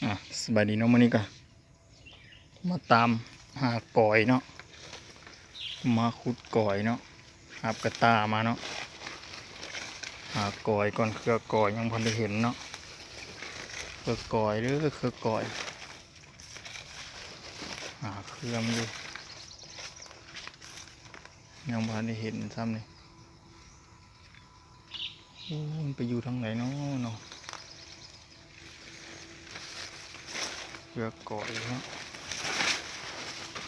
ອ່ະ ສະບາຍດີເນາະ ມື້ນີ້ກະມາຕາມຫາກອຍເນາະ ມາຂຸດກອຍເນາະ ຮັບກະຕ່າມາເນາະ ຫາກອຍກ່ອນ ເຄືອກອຍຍັງບໍ່ທັນໄດ້ເຫັນເນາະ ເຄືອກອຍເດີ ເຄືອກອຍ ຫາເຄືອມັນຢູ່ ຍັງບໍ່ທັນໄດ້ເຫັນຊ້ຳນີ້. ໂອ້ ມັນໄປຢູ່ທາງໃດເນາະ ເນາະ ເຄືອກອຍເນາະ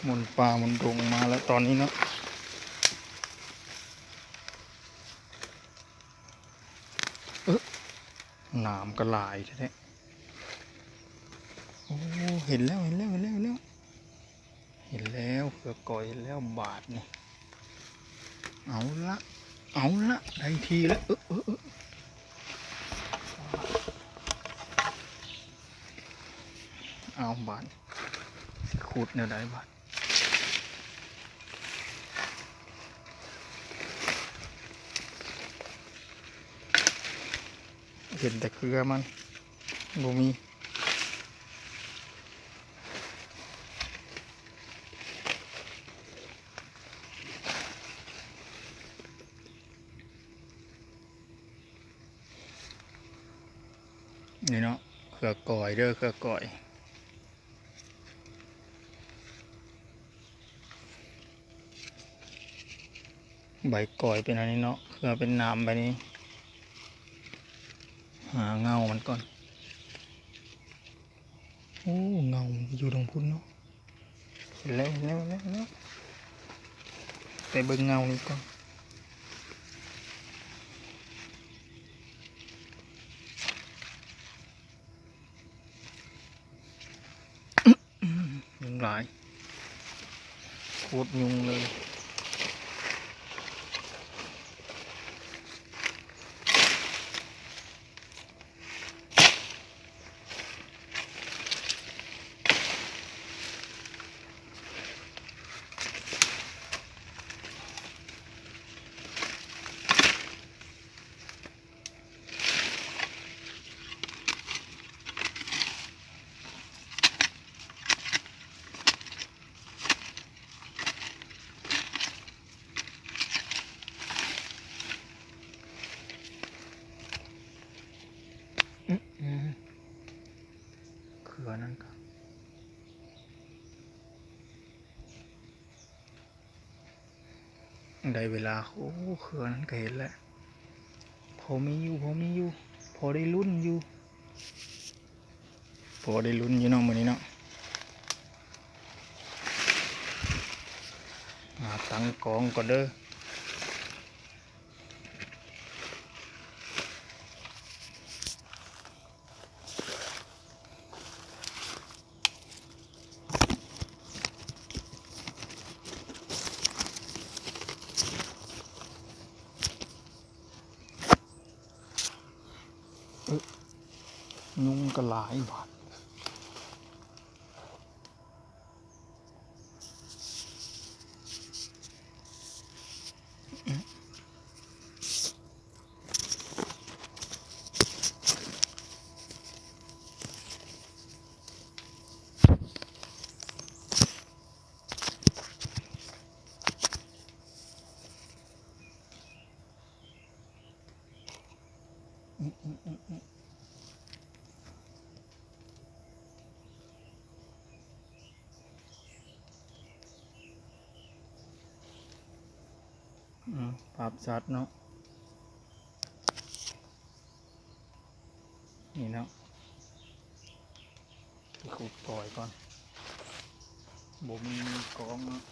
ມົນປ່າມົນດົງມາແລ້ວຕອນນີ້ເນາະ ເອີ ໜາມກະຫຼາຍແທ້ໆ ໂອ້ ເຫັນແລ້ວ ເຫັນແລ້ວ ເຫັນແລ້ວ ເຫັນແລ້ວ ເຄືອກອຍເຫັນແລ້ວ ບາດນີ້ ເອົາລະ ເອົາລະ ໄດ້ທີ່ລະ ເອີ ເອີ ເອີ ເອົາບາດ ຊິຂຸດແນວໃດບາດ ເຫັນແຕ່ເຄືອມັນ ບໍ່ມີ ນີ້ເນາະ ເຄືອກອຍເດີ ເຄືອກອຍ ໃບກອຍເປັນອັນນີ້ເນາະ ເຄືອເປັນໜາມແບບນີ້ ຫາເຫງົ້າມັນກ່ອນ ໂອ້ ເຫງົ້າມັນຢູ່ທາງພຸ້ນເນາະ ເຫັນແລ້ວ ເຫັນແລ້ວ ເຫັນແລ້ວ ເຫັນແລ້ວ ໄປເບິ່ງເຫງົ້ານີ້ກ່ອນ. ຍຸງຫຼາຍ ໂຄດຍຸງເລີຍ. ເຄືອນັ້ນກະ ໄດ້ເວລາ ໂອ້ ເຄືອນັ້ນກະເຫັນແລ້ວ ພໍມີຢູ່ ພໍມີຢູ່ ພໍໄດ້ລຸ້ນຢູ່ ພໍໄດ້ລຸ້ນຢູ່ເນາະ ມື້ນີ້ເນາະ ຫາຕັ້ງກອງກ່ອນເດີ. ຍຸງກະຫຼາຍບາດ. ອືມ ພາບຊັດເນາະ ນີ້ເນາະ ໄປຂຸດກອຍກ່ອນ ບໍ່ມີກອງເນາະ. ອ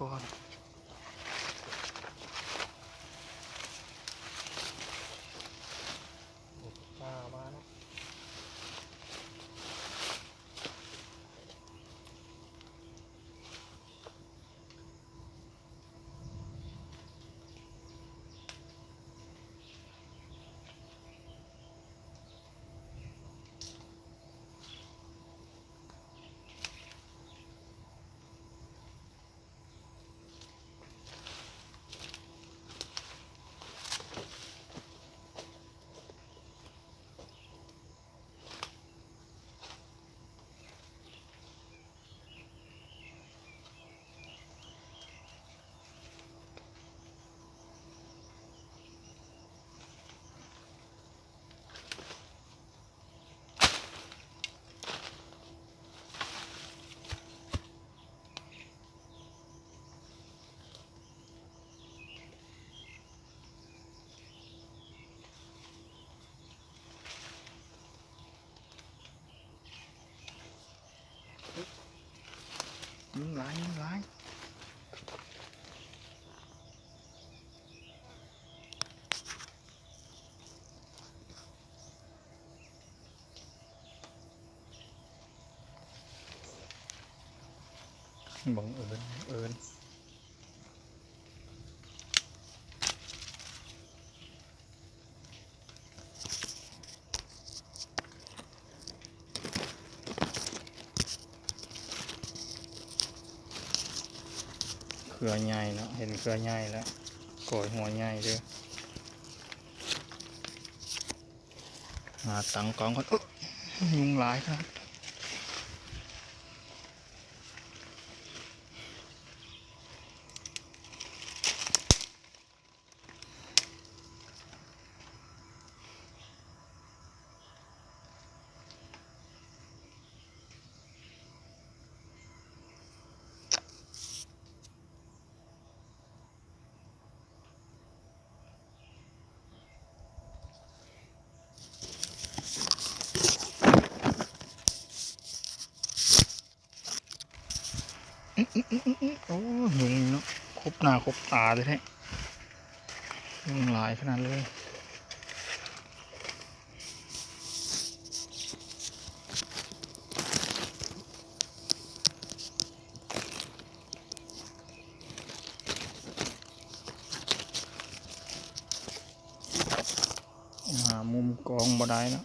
ກ່ອນ. ນີ້ ປາມາເນາະ. ຍຸງຫຼາຍ ຍຸງຫຼາຍ. ບັງເອີນ ບັງເອີນ. ເຄືອໃຫຍ່ເນາະ ເຫັນເຄືອໃຫຍ່ແລ້ວ ກອຍຫົວໃຫຍ່ເດີ້. ຫາຕັ້ງກ້ອງກ່ອນ. ໂອ້ ຍຸງຫຼາຍຂະໜາດ. ໂອ້ ຍຸງເນາະ ຄົບໜ້າຄົບຕາແທ້ໆ ຍຸງຫຼາຍຂະໜາດເລີຍ. ຫາມຸມກ້ອງບໍ່ໄດ້ເນາະ.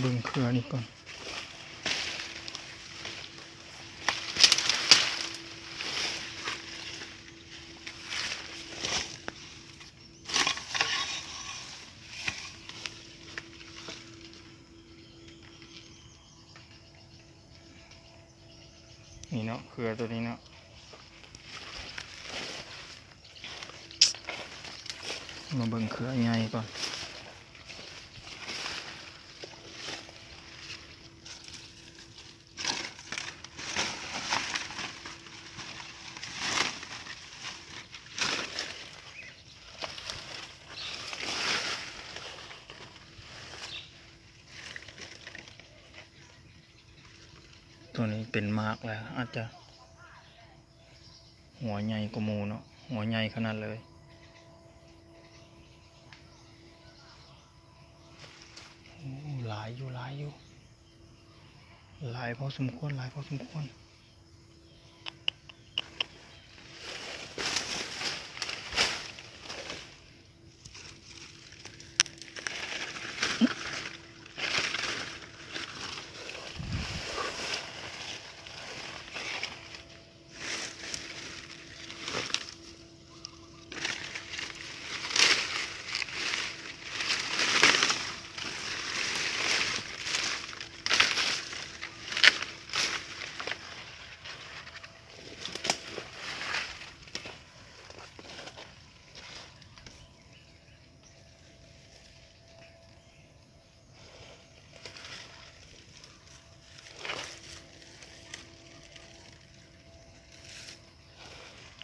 ເບິ່ງເຄືອນີ້ກ່ອນ. ນີ້ເນາະ ເຄືອໂຕນີ້ເນາະ. ມາເບິ່ງເຄືອໃຫຍ່ກ່ອນ. ໂຕນີ້ເປັນໝາກແລ້ວ ອາດຈະຫົວໃຫຍ່ກວ່າໝູ່ເນາະ ຫົວໃຫຍ່ຂະໜາດເລີຍ. ໂອ້ ຫຼາຍຢູ່ ຫຼາຍຢູ່ ຫຼາຍພໍສົມຄວນ ຫຼາຍພໍສົມຄວນ. ໂ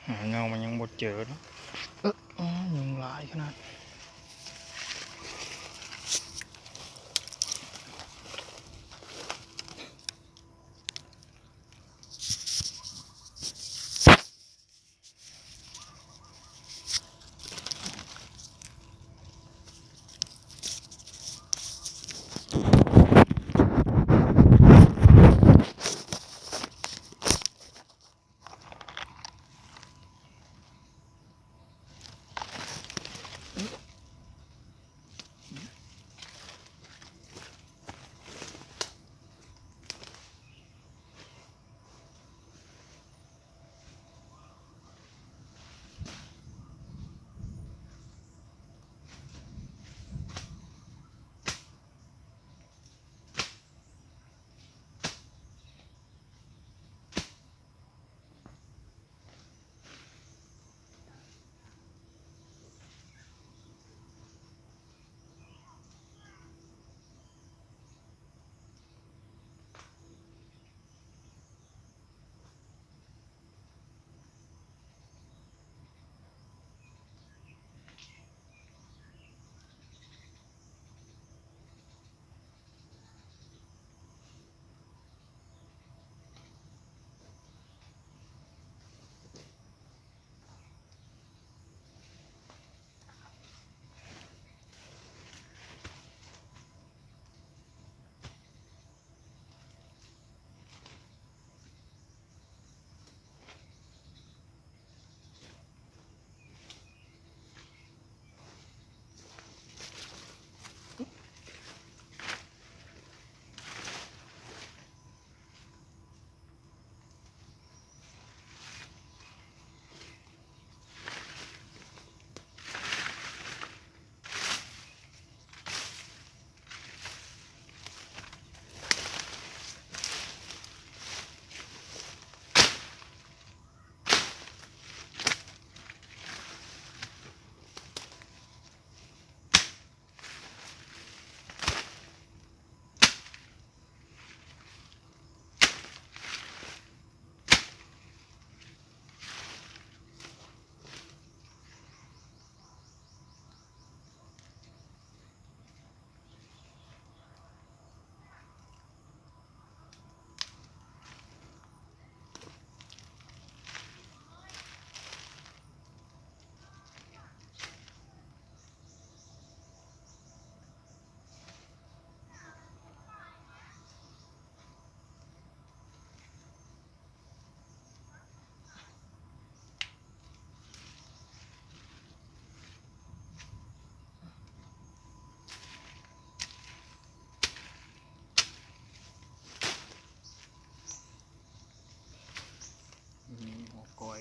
ຫາເງົາມັນຍັງບໍ່ເຈີເນາະ. ເອີ ອື ຍຸງຫຼາຍຂະໜາດ. ອືມ ຫົວກ້ອຍ. ອ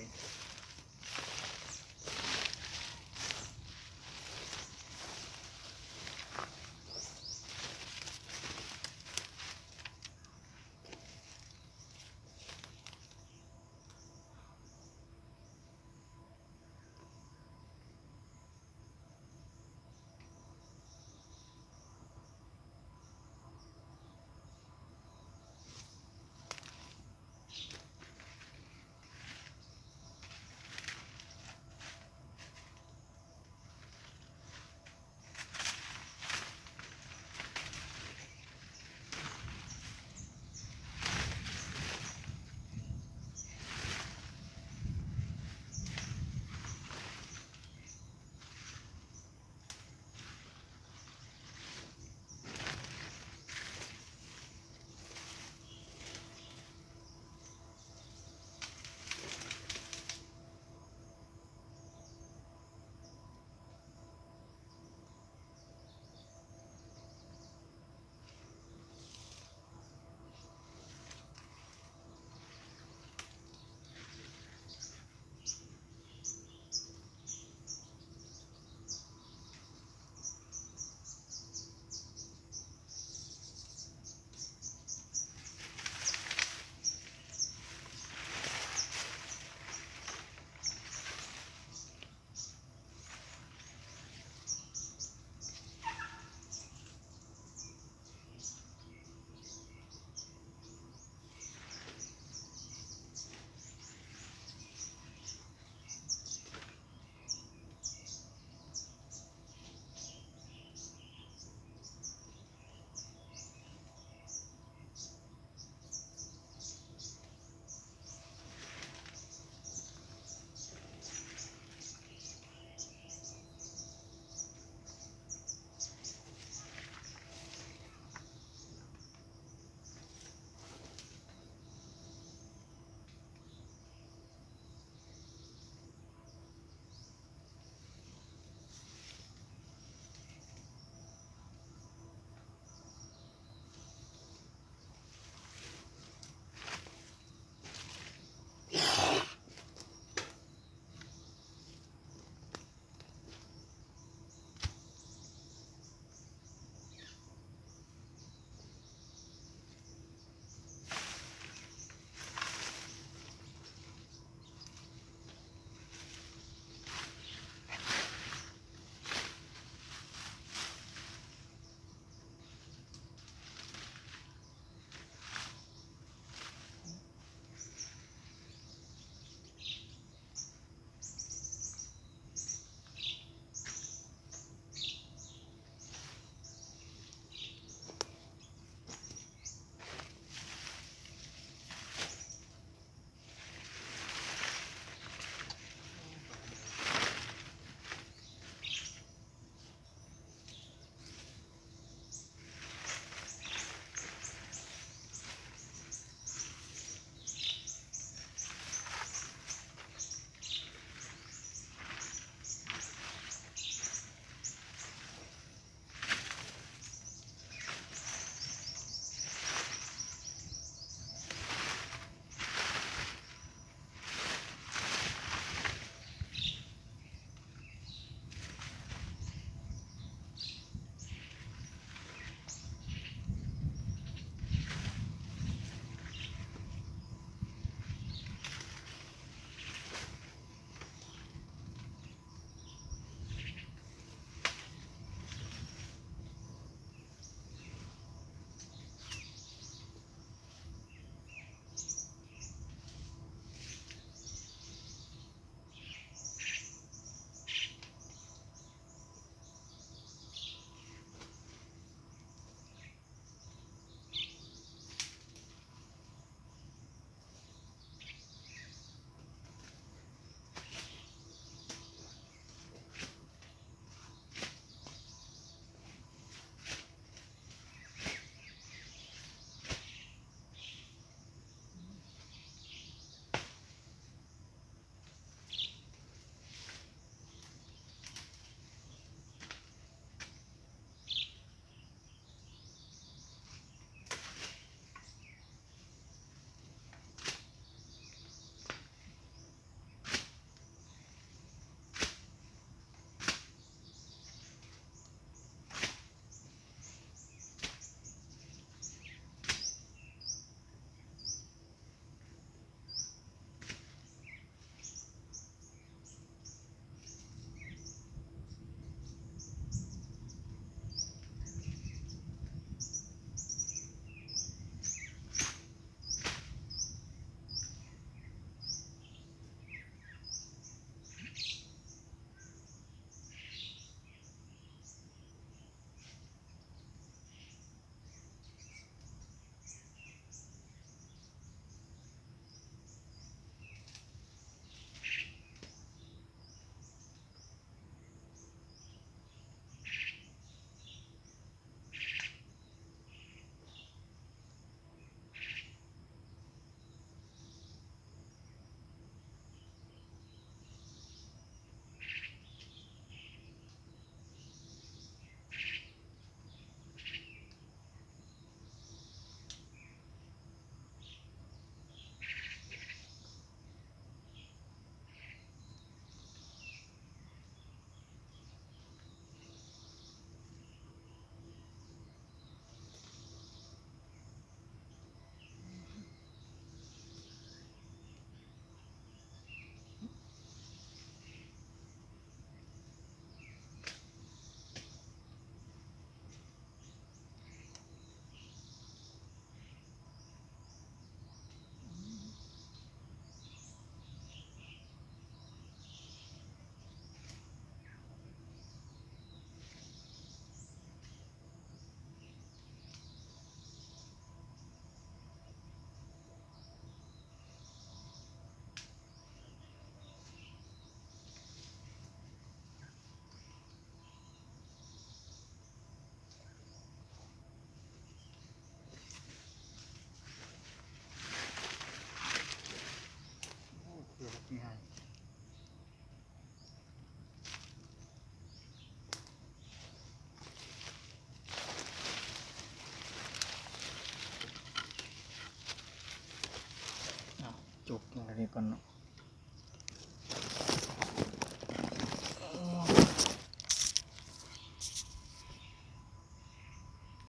ນີ້ກ່ອນເນາະ.